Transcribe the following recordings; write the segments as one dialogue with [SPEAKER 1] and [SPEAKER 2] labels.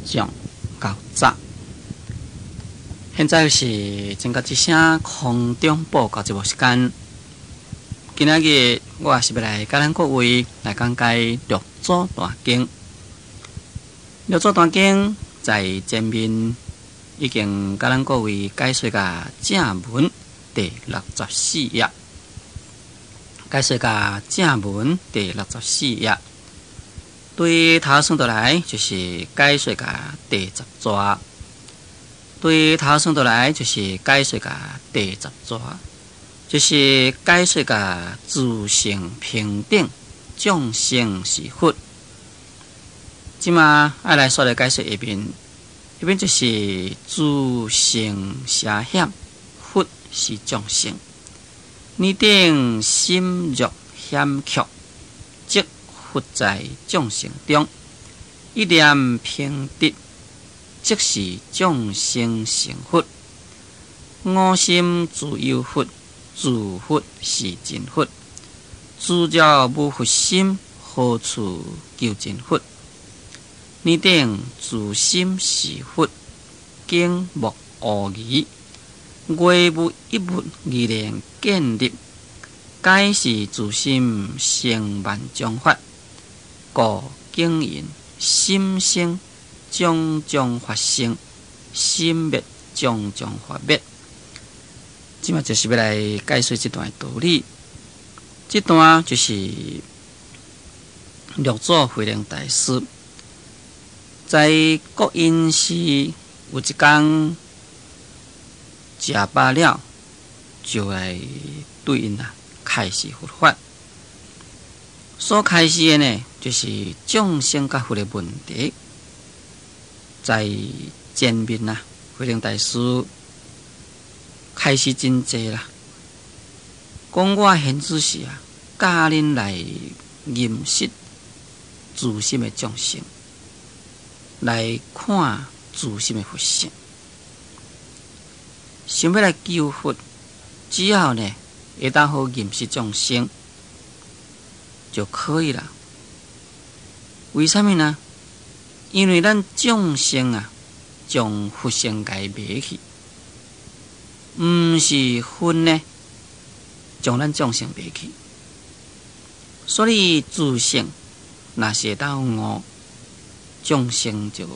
[SPEAKER 1] 眾到早。現在是正覺之聲空中報告節目時間。今仔日我也是欲來佮咱各位來講解六祖壇經。六祖壇經在前面已經佮咱各位解說甲正文第六十四頁，解說甲正文第六十四頁，對頭算倒來就是解說甲第十逝。對頭算倒來就是解說甲第十逝，就是解說甲自性平等，眾生是佛。這馬愛來煞來解說下面，彼邊就是自性邪顯，佛是眾生。爾等心若險卻，則佛在眾生中，一念平直，即是眾生成佛。我心自有佛，自佛是真佛。自若無佛心，何處求真佛？爾等自心是佛，境莫無疑。外無一物而能建立，皆是自心成萬種法。故經云心生，種種法生，心滅，種種法滅。這馬就是欲來解說這段的道理。這段就是六祖慧能大師在國隱寺有一工食飽了，就來對𪜶啊開示佛法。所開示的呢，就是眾生佮佛的問題。在前面啊，慧能大師開示真濟啦，講我現此時啊，教恁來認識自心的眾生，來看自心的佛性。想欲來求佛，只要呢會當好認識眾生就可以了。為啥物呢？因為咱眾生啊，將佛性共迷去，毋是佛呢，將咱眾生迷去。所以自性若是會當悟，眾生就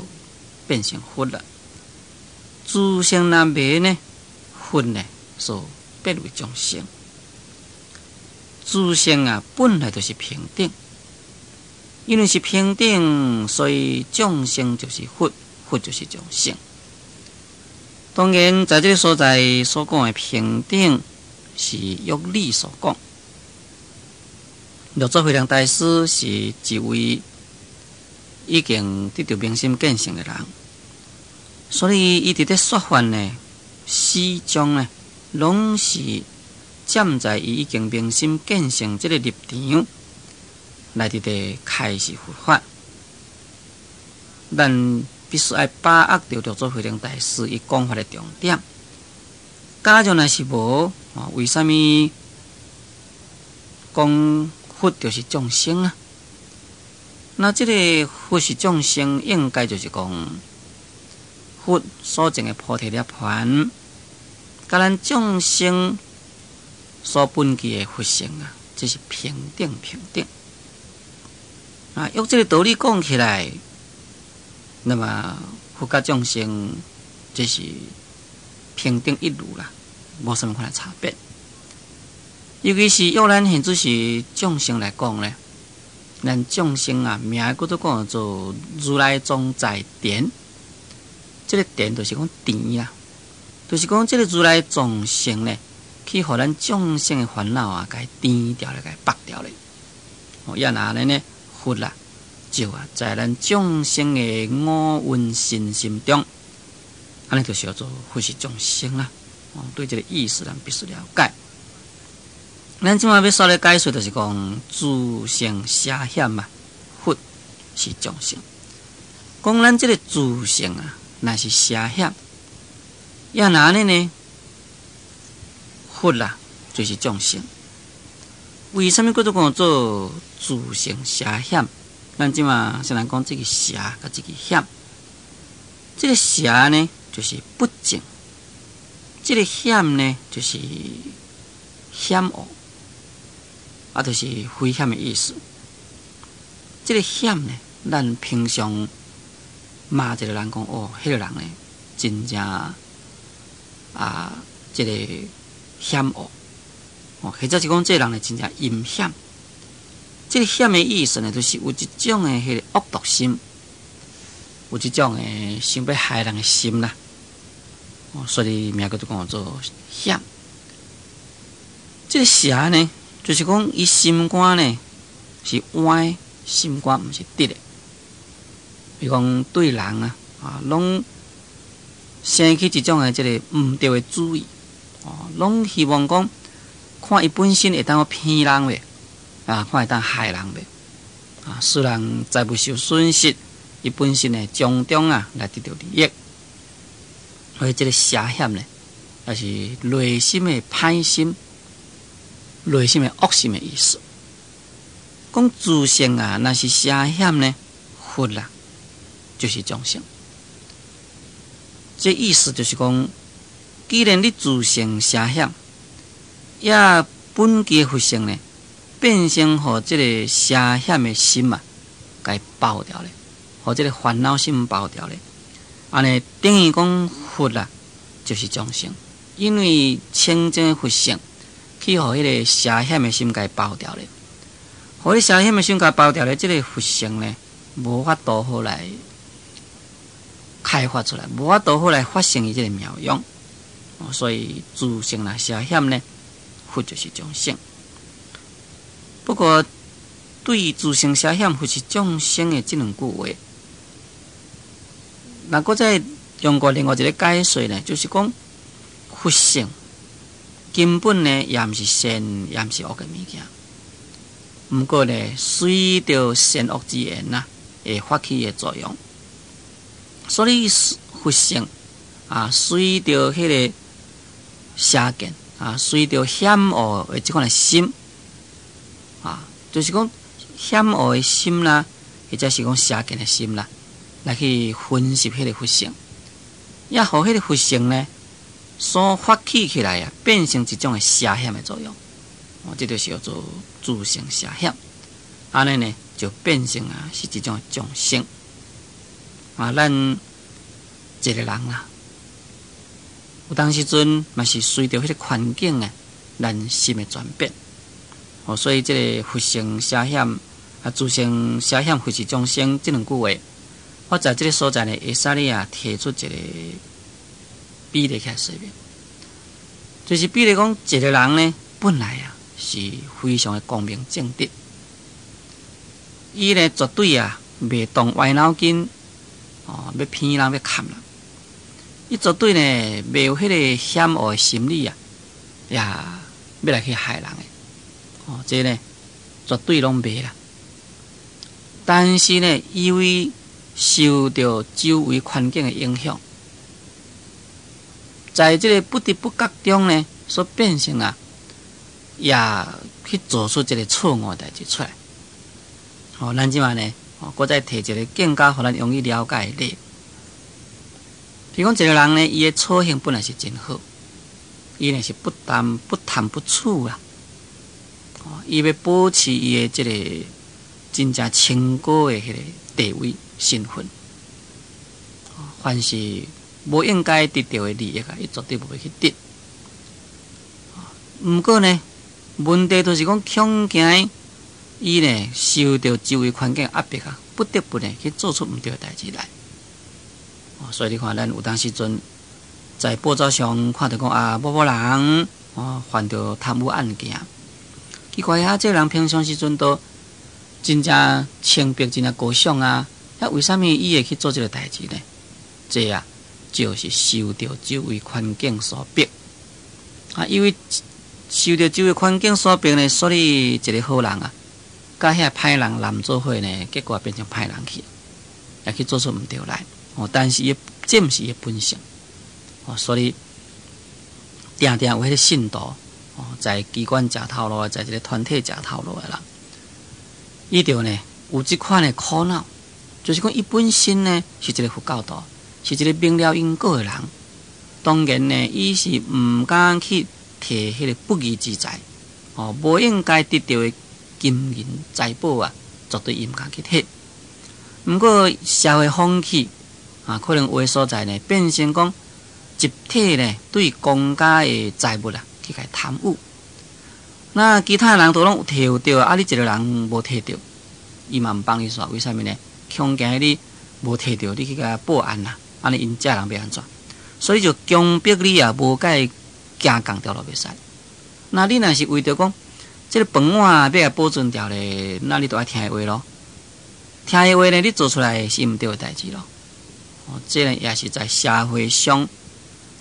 [SPEAKER 1] 變成佛了。自性若迷呢，佛呢就變為眾生。自性啊，本來就是平等。因為是平等，所以眾生就是佛，佛就是眾生。當然，在這个所在所講的平等，是用理所講。六祖慧能大師是一位已經得著明心見性的人，所以伊佇咧說法呢，始終呢，攏是站在伊已經明心見性這个立場來佇咧開示佛法。咱必須愛把握著六祖慧能大師伊講法的重點。假如若是無，為啥物講佛就是眾生啊？那這个佛是眾生，應該就是講佛所證的菩提涅槃，佮咱眾生所本具的佛性啊，這是平等平等。啊，用這个道理講起來，那麼佛佮眾生這是平等一如啦，無啥物款的差別。尤其是用咱現在是眾生來講咧，咱眾生啊，名叫做講做如來藏在田，這个田就是講田啊，就是講這个如來藏性咧，去予咱眾生的煩惱啊，共伊甜掉咧，共伊縛掉咧。哦，也若按呢呢，佛啦，就啊，在咱眾生的五蘊身心中，按呢就是叫做佛是眾生啦。哦，對這个意思，咱必須了解。咱這馬欲煞來解說，就是講自性邪顯嘛，佛是眾生。講咱這个自性啊，若是邪顯，也若按呢呢？佛啦，就是眾生。為啥物叫做講做自性邪顯？咱這馬先來講這个邪佮這个顯。這個邪呢，就是不正；這個險呢，就是險惡，啊，就是危險的意思。這個險呢，咱平常罵一個人講哦，彼個人呢，真正啊，這個險惡，哦，或者是講這個人呢，真正陰險。這個險的意思呢，就是有一種的彼個惡毒心，有這種的想欲害人的心啦。哦，所以名叫做講做險。這個邪呢，就是講伊心肝呢是歪，心肝毋是直的。比如講對人啊，啊，攏生起一種的這個毋對的主意，哦，攏希望講看伊本身會當騙人袂，啊，看會當害人袂，啊，使人財物受損失，伊本身呢從中啊來得著利益。所以這個邪險呢，也是內心的歹心、內心的惡心的意思。講自性啊，若是邪險呢，佛啦，就是眾生。這意思就是講，既然你自性邪險，也本具佛性呢，變成予這個邪險的心啊，共包掉咧，予這個煩惱心包掉咧。按呢等於講佛啊，就是眾生，因為清淨佛性去予彼個邪險的心共包掉咧，予彼邪險的心共包掉咧，這個佛性呢，無法度好來開發出來，無法度好來發生伊這個妙用。所以自性若邪險呢，佛就是眾生。不過，對自性邪險，佛是眾生的這兩句話，若閣再用過另外一個解說呢，就是講佛性根本呢，也毋是善，也毋是惡的物件。毋過呢，隨著善惡之緣啊，會發起的作用。所以佛性啊，隨著彼個邪見啊，隨著險惡的這款的心啊，就是講險惡的心啦，或者是講邪見的心啦，來去分析彼個佛性，也予彼個佛性呢，所發起起來啊，變成一種的邪險的作用。哦，這就是叫做自性邪險。按呢呢，就變成啊，是一種眾生。啊，咱一個人啦，有當時陣嘛是隨著彼個環境啊，咱心的轉變。哦，所以這個佛性邪險啊，自性邪險，佛是眾生這兩句話，我在這個所在呢，會使你啊提出一個比例起來說明，就是比如講一個人呢，本來啊是非常的光明正直，伊呢絕對啊袂動歪腦筋，哦，欲騙人欲崁人，伊絕對呢袂有彼個險惡的心理啊，也欲來去害人的，哦，這個呢絕對攏袂啦。但是呢，因為受著周圍環境的影響，在這個不知不覺中呢，所變成啊，也去做出這個錯誤的代誌出來。哦，咱這擺呢，哦，閣再提一個更加予咱容易了解的例。比如講，一個人呢，伊的操行本來是真好，伊呢是不貪不貪不取啦。哦，伊欲保持伊的這個真正清高的彼個地位身份，凡是無應該得著的利益啊，伊絕對無欲去得。毋過呢，問題就是講，恐驚伊呢受著周圍環境壓迫啊，不得不呢去做出毋對的代誌來。所以你看，咱有當時陣在報紙上看著講啊，某某人哦犯著貪污案件，奇怪啊，這個人平常時陣都真正清白，真正高尚啊，啊，為啥物伊會去做這個代誌呢？這啊，就是受著周圍環境所逼啊，因為受著周圍環境所逼呢，所以一個好人啊，佮遐歹人攏做伙呢，結果變成歹人去，也去做出毋對來。哦，但是伊這毋是伊本性，哦，所以定定有彼個信徒，哦，在機關食頭路，在這個團體食頭路的人，伊就呢有這款的苦惱，就是講伊本身呢是一個佛教徒，是一个明了因果的人，當然呢，伊是毋敢去提彼個不義之財，哦，無應該得著的金銀財寶啊，絕對伊毋敢去提。毋過社會風氣啊，可能有的所在呢，變成講集體呢對公家的財物啊去共貪污。那其他人都攏提著，啊，你一個人無提著，伊嘛毋放你煞。為啥物呢？恐驚你無提著，你去共報案啦，按呢𪜶遮人欲按怎？所以就強迫你啊，無共行仝條路袂使。那你若是為著講這个飯碗欲共保存牢咧，那你就愛聽伊話囉。聽伊話呢，你做出來是毋對的代誌囉。哦，這个也是在社會上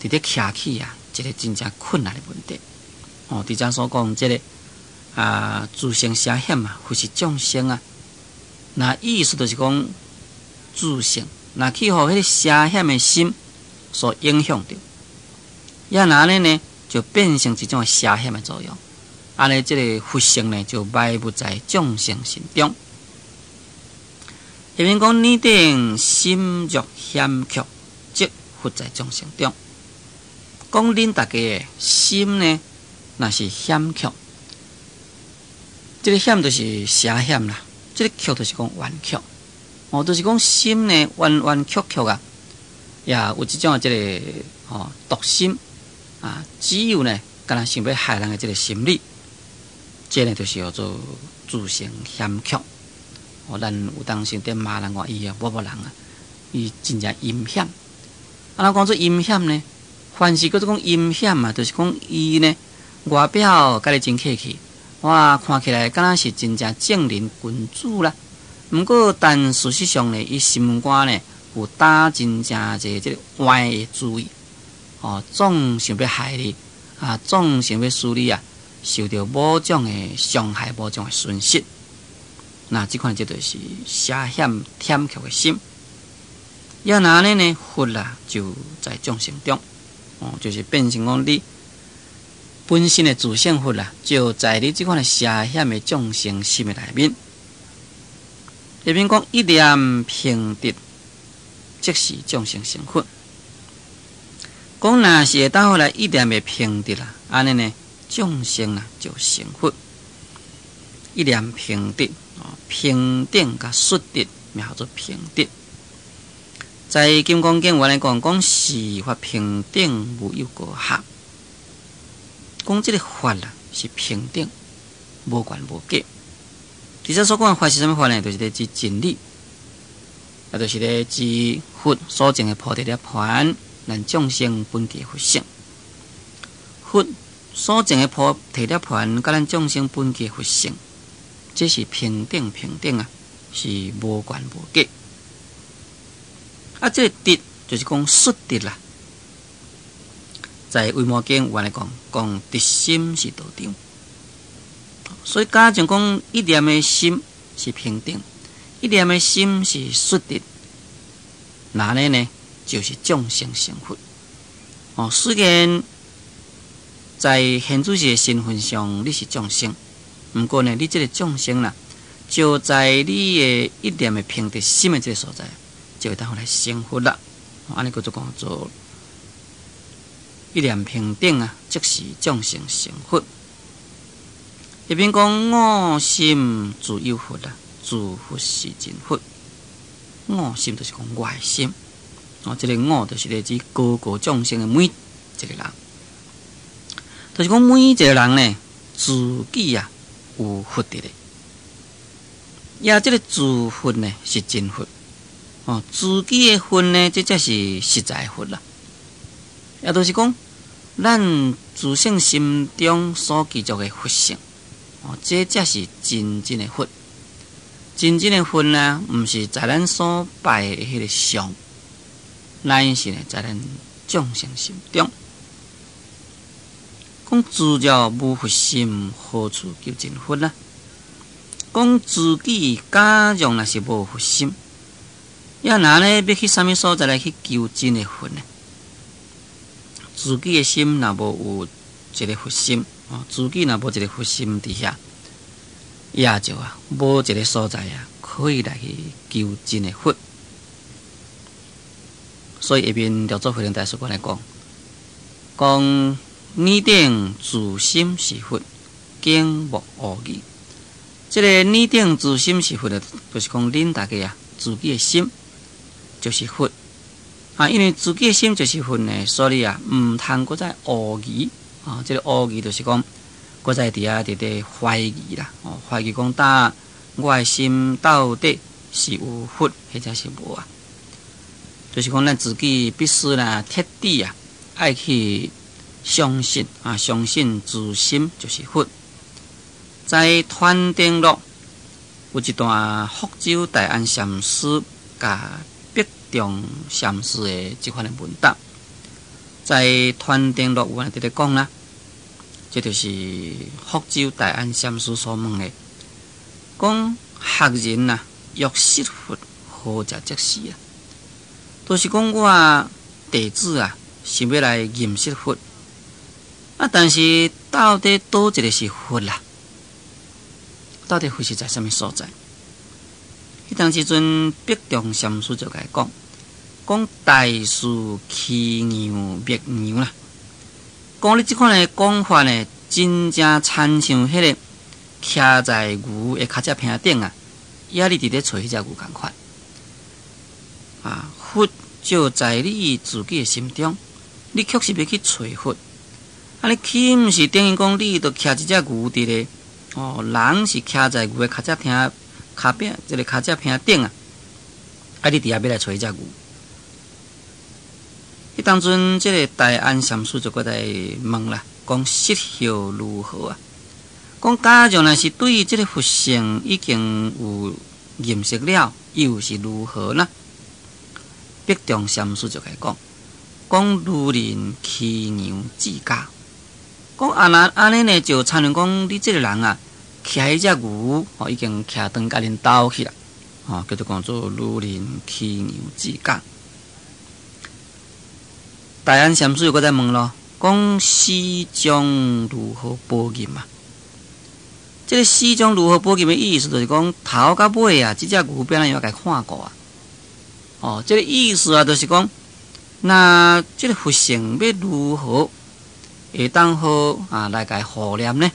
[SPEAKER 1] 佇咧徛起啊，一個真正困難的問題。哦，佇遮所講這个啊，自性邪險啊，佛是眾生啊。那意思就是講自性，若去予彼个邪險的心所影響著，也若按呢呢，就變成一種邪險的作用。按呢，這个佛性呢，就埋沒在眾生心中。下面講汝等心若險曲，則佛在眾生中。講恁大家的心呢，若是險曲，這个險就是邪險啦，這个曲就是講彎曲。哦，就是講心呢彎彎曲曲啊，也有這種這个哦毒心啊，只有呢，敢若想欲害人的這个心理，這个就是叫做自性險曲。哦，咱有當時佇罵人話伊啊，某某人啊，伊真正陰險。啊，咱講做陰險呢，凡是叫做講陰險啊，就是講伊呢外表共你真客氣，哇，看起來敢若是真正正人君子啦。毋過，但事實上呢，伊心肝呢有打真正濟這个歪的主意，哦，總想欲害你，啊，總想欲使你啊，受著某種的傷害、某種的損失。那這款這就是邪險忝曲的心。也若按呢呢，佛啊就在眾生中，哦，就是變成講你本身的自性佛啊，就在你這款的邪險的眾生心的內面。下面講一念平直，即是眾生成佛。講若是會當來一念的平直啦，按呢呢，眾生啊就成佛。一念平直，平等佮率直，名叫做平直。在《金剛經》原來講講是法平等，無有高下。講這个法啦是平等，無懸無低。佇遮所講的法是啥物法呢？就是咧指真理，也就是咧指佛所證的菩提涅槃，咱眾生本具佛性。佛所證的菩提涅槃，佮咱眾生本具佛性，這是平等平等啊，是無懸無低。啊，這个直就是講率直啦。在《維摩經》原來講，講直心是道場。所以假像講一念的心是平等，一念的心是率直，那按呢呢就是眾生成佛。哦，雖然在現主時的身份上你是眾生，毋過呢，你這个眾生啦，就在你的一念的平直心的這个所在，就會當來成佛啦。按呢叫做講做一念平等啊，即是眾生成佛。下面講我心自有佛啦，自佛是真佛。我心就是講我的心，哦，這个我就是咧指個個眾生的每一個人，就是講每一個人呢，自己啊有佛佇咧，也這个自佛呢是真佛，哦，自己的佛呢，這才是實在的佛啦。也就是講，咱自性心中所具足的佛性。哦，這才是真正的佛。真正的佛呢，毋是在咱所拜的彼个像，乃是呢在咱眾生心中。講自若無佛心，何處求真佛呢？講自己假若若是無佛心，也若呢欲去啥物所在來去求真的佛呢？自己的心若無有一个佛心，哦，自己若無一个佛心佇遐，也就啊無一个所在啊可以來去求真的佛。所以下面六祖慧能大師閣來講，講爾等自心是佛，竟莫狐疑。這个爾等自心是佛的，就是講恁大家啊，自己的心就是佛啊，因為自己的心就是佛呢，所以啊，毋通閣再狐疑啊。這个狐疑就是講，閣再佇遐佇咧懷疑啦，哦，懷疑講呾我的心到底是有佛，或者是無啊？就是講咱自己必須啦，徹底啊，愛去相信啊，相信自心就是佛。在《傳燈錄》有一段福州大安禪師佮碧中禪師的這款的問答，在《傳燈錄》有按呢佇咧講啦，這就是福州大安禪師所問的，講學人啊，欲識佛，何者則是啊？就是講我弟子啊，想欲來認識佛啊，但是到底佗一个是佛啦？到底佛是在啥物所在？彼當時陣，碧中禪師就共伊講，講大事騎牛牧羊啦。講你這款的講法呢，真正親像彼个騎在牛的跤跡坪頂啊，抑你佇咧揣彼隻牛仝款。啊，佛就在你自己的心中，你卻是欲去揣佛，啊，你豈毋是等於講你著騎一隻牛佇咧？哦，人是騎在牛的跤跡坪、跤邊，這个跤跡坪頂啊，啊，你佇遐欲來揣彼隻牛。彼當陣，這个大安禪師就閣來問啦，講實效如何啊？講假如若是對這个佛性已經有認識了，又是如何呢？碧中禪師就共伊講，講如人騎牛至家，講啊若按呢呢，就親像講你這个人啊，騎彼隻牛，哦，已經騎轉共恁兜去啦，哦，叫做講做如人騎牛至家。大安禪師又閣再問咯，講始終如何保任啊？這个始終如何保任的意思，就是講頭佮尾啊，這隻牛欲按怎樣共看顧啊？哦，這个意思啊，就是講，那這个佛性欲如何會當好啊來共護念呢？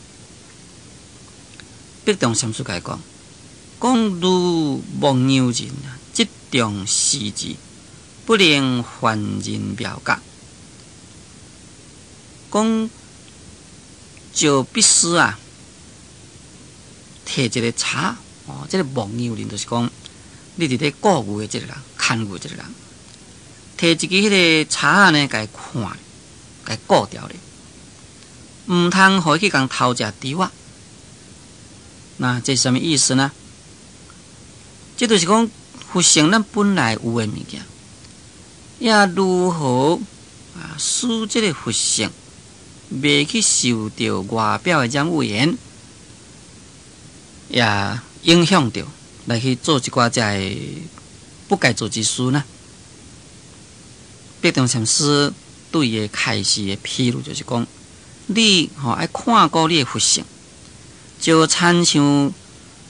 [SPEAKER 1] 碧中禪師共伊講，講如牧牛人啊，執重視之，不能凡人妙覺。講就必須啊，提一个柴哦，這个牧牛人就是講，你佇咧顧牛的這个人，牽牛的這个人，提一支彼个柴呢，共伊看，共伊顧牢咧，毋通予伊去共偷食豬仔。那這是啥物意思呢？這就是講佛性咱本來有的物件，也如何啊使這个佛性袂去受著外表的染污染，也影響著來去做一寡這个不該做之事呢？碧中禪師對伊的開示的譬喻就是講，你吼愛看顧你的佛性，就親像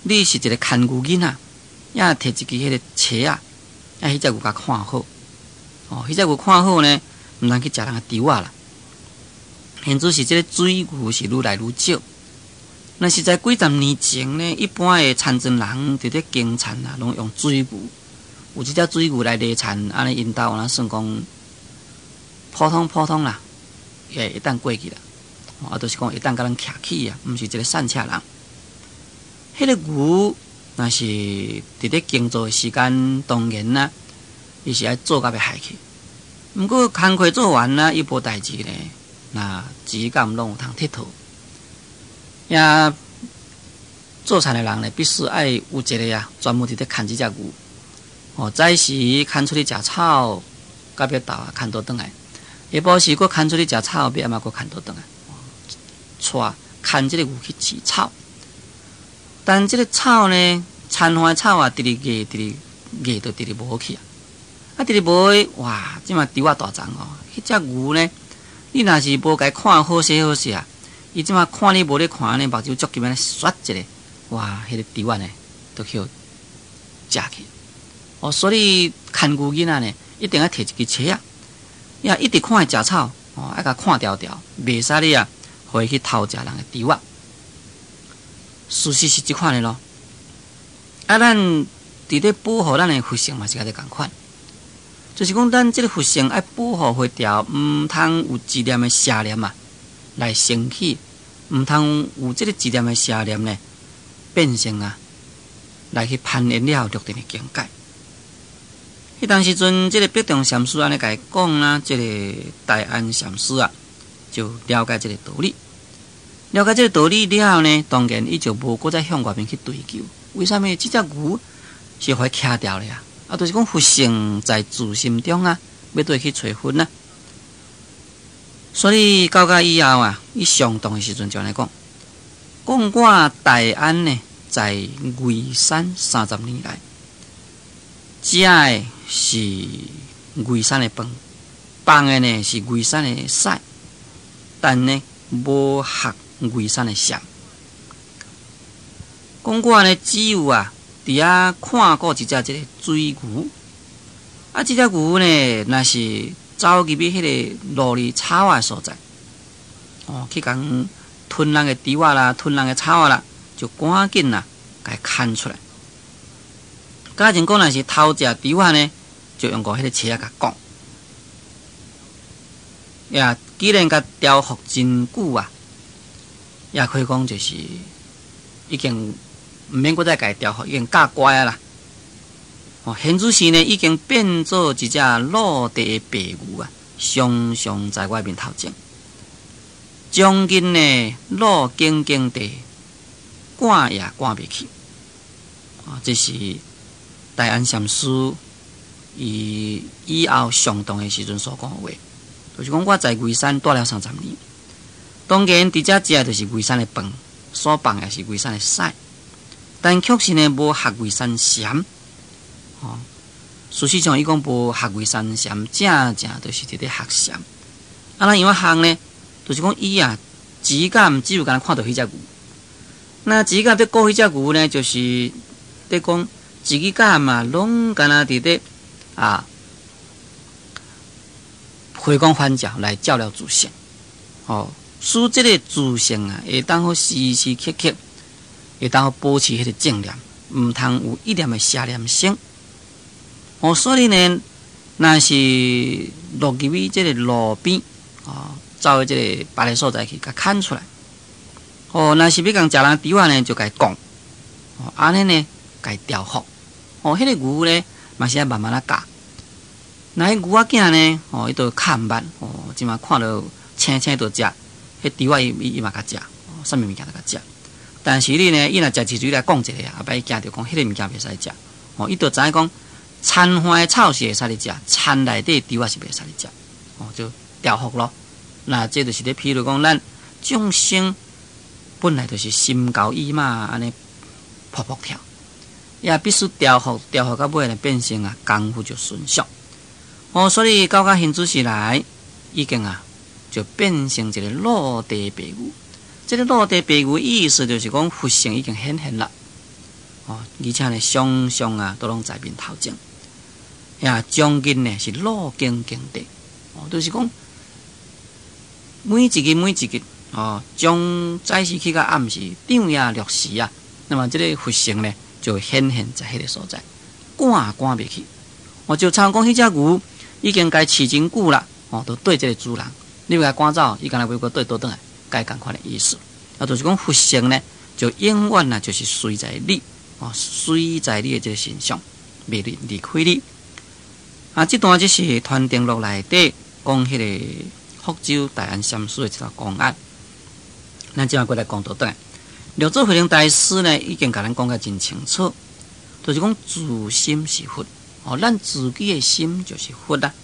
[SPEAKER 1] 你是一个牽牛囡仔，也提一支彼个柴仔，啊，彼隻牛共看好，哦，彼隻牛看好呢，毋通去食人的豬仔啦。現在是這个水牛是愈來愈少。若是在幾十年前呢，一般的田庄人佇咧耕田啊，攏用水牛，有這隻水牛來犁田，按呢𪜶兜若算講普通普通啦，也會當過去啦。啊，就是講會當共人徛起啊，毋是一个散赤人。彼个牛若是佇咧耕作的時間，當然啦，伊是愛做甲欲害去。毋過工課做完啦，伊無代誌呢，那一工攏有通𨑨迌。也做田的人呢，必須愛有一个啊，專門佇咧牽這隻牛。哦，早時牽出去食草，到尾晝啊牽倒轉來。下晡時閣牽出去食草，欲暗仔閣牽倒轉來。帶牽這个牛去飼草，但這个草呢，田番的草啊，直直硬，直直硬，就直直無去啊。啊，直直無哇！這馬豬仔大叢哦，彼隻牛呢，你若是無共伊看好勢好勢啊，伊這馬看你無咧看呢，目睭足急按呢刷一下，哇！彼个豬仔呢，都去予食去。哦，所以牽牛囡仔呢，一定愛提一支鍬仔，也一直看伊食草，哦，愛共看牢牢，袂使你啊，予伊去偷食人的豬仔。事實是這款的咯。啊，咱佇咧保護咱的佛性嘛是共這仝款，就是講咱這个佛性愛保護佛條，毋通有一念的邪念啊來生起，毋通有這个一念的邪念呢變成啊來去攀緣了六塵的境界。彼當時陣，這个白中禪師按呢共伊講啦，這个大安禪師啊就了解這个道理。了解這个道理了後呢，當然伊就無閣再向外面去追求。為啥物？這隻牛是予伊徛牢咧啊！啊，就是講佛性在自心中啊，欲佗去揣佛啊。所以到甲以後啊，伊上堂的時陣就按呢講，講我大安呢，在沂山30年來，食的是沂山的飯，放的呢是沂山的屎，但呢無學沂山的禪。講我呢只有啊，佇遐看過一隻這个水牛，啊，這隻牛呢，若是走入去彼个路裡草仔的所在，哦，去共吞人的豬仔啦，吞人的草仔啦，就趕緊啊，共伊牽出來。假如講若是偷食豬仔呢，就用過彼个鍬仔共講。也既然共調伏真久啊，也可以講就是已經毋免閣再共伊調伏，已經教乖啊啦。哦，現此時呢，已經變做一隻落地的白牛啊，常常在我面頭前。將近呢，路徑徑地趕也趕袂去。啊，這是大安禪師伊以後上堂的時陣所講的話，就是講我在沂山蹛了三十年，當然佇遮食的就是沂山的飯，所放的是沂山的屎，但確實呢無學沂山禪。哦，事實上伊講無學沂山禪，正正就是佇咧學禪。啊，咱怎樣學呢？就是講伊啊，只敢只有干焦看著彼隻牛。那只敢佇顧彼隻牛呢，就是佇講自己敢嘛，攏干焦佇咧啊，回光返照來照料自性。哦，使這个自性啊，會當好時時刻刻會當好保持彼个正念，毋通有一念的邪念生。哦，所以呢，若是落入去這个路邊，哦，走去這个別个所在去，共牽出來。哦，若是欲共食人豬仔呢，就共伊講。哦，按呢呢，共伊調伏。哦，彼个牛呢，嘛是愛慢慢仔教。若彼牛仔囝呢，哦，伊就較毋捌。哦，這馬看著青青就食，彼豬仔伊伊嘛共食，哦，啥物物件都共食。但是你呢，伊若食一喙來講一个啊，後擺伊驚著講彼个物件袂使食。哦，伊就知影講。田岸的草是會使你食，田內底豬仔是袂使你食，哦，就調伏咯。那這就是咧，譬如講，咱眾生本來就是心猴意馬按呢噗噗跳，也必須調伏，調伏到尾呢，變成啊功夫就純熟。哦，所以到甲現此時來，已經啊就變成一個落地白牛。這个落地白牛意思就是講佛性已經顯現啦。哦，而且呢，常常啊都攏在面頭前。呀，將近呢是路徑徑地，哦，就是講每一日每一日，哦，從早時起到暗時，晝夜六時啊，那麼這个佛性呢就顯現在彼个所在，趕也趕袂去。哦，就親像講彼隻牛已經共飼真久啦，哦，就綴這个主人，你欲共趕走，伊敢若欲閣綴倒轉來，共仝款的意思。啊，就是講佛性呢，就永遠啊，就是隨在你，哦，隨在你的這个身上，袂離離開你。啊，這段這是《傳燈錄》內底講彼个福州大安禪師的一條公案。咱這馬過來講倒轉來，六祖慧能大師呢，已經共咱講甲真清楚，就是講自心是佛，哦，咱自己的心就是佛啊，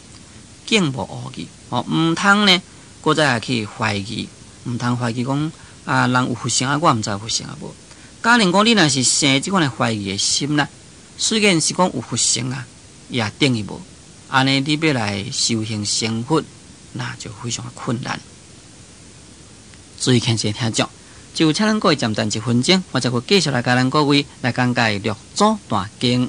[SPEAKER 1] 境無烏異，哦，毋通呢，閣再去懷疑，毋通懷疑講啊，人有佛性啊，我毋知有佛性啊無。假如講你若是生這款的懷疑的心啦，雖然是講有佛性啊，也等於無。按呢，你欲來修行成佛，那就非常的困難。注意聽者聽眾，就請咱各位暫停一分鐘，我再閣繼續來共咱各位來講解六祖壇經。